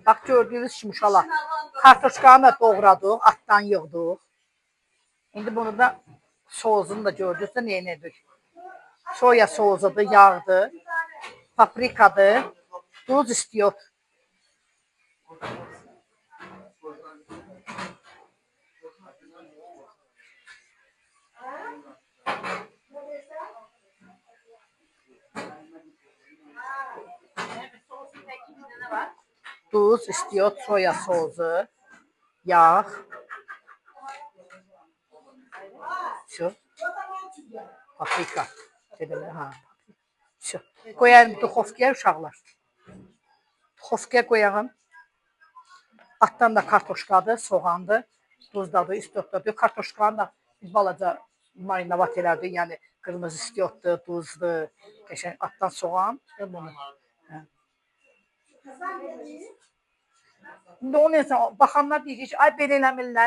Bax gördüyünüz kimi uşaqlar, kartoşkanı da doğradıq, atdan yığdıq. İndi bunu da sousunu da gördünüz də nə edirik. Soya sousudur, yağdır, paprikadır, duz istiyor. Duz istiyor, soya sosu, yağ. Şu. Paprika. Dedim, ha. Şu. Qoyarım duxovkaya uşaqlar. Duxovkaya qoyağım. Atdan da kartoşkadır, soğandır, duzdadır, istotdadır. Kartoşkanı da biz balaca marinavat elədik. Yəni qırmızı istiotdur, duzdur, qəşəng atdan soğan və bunu. Hə. İndi onu insan baxanlar deyir ki, ay belə eləmirlər.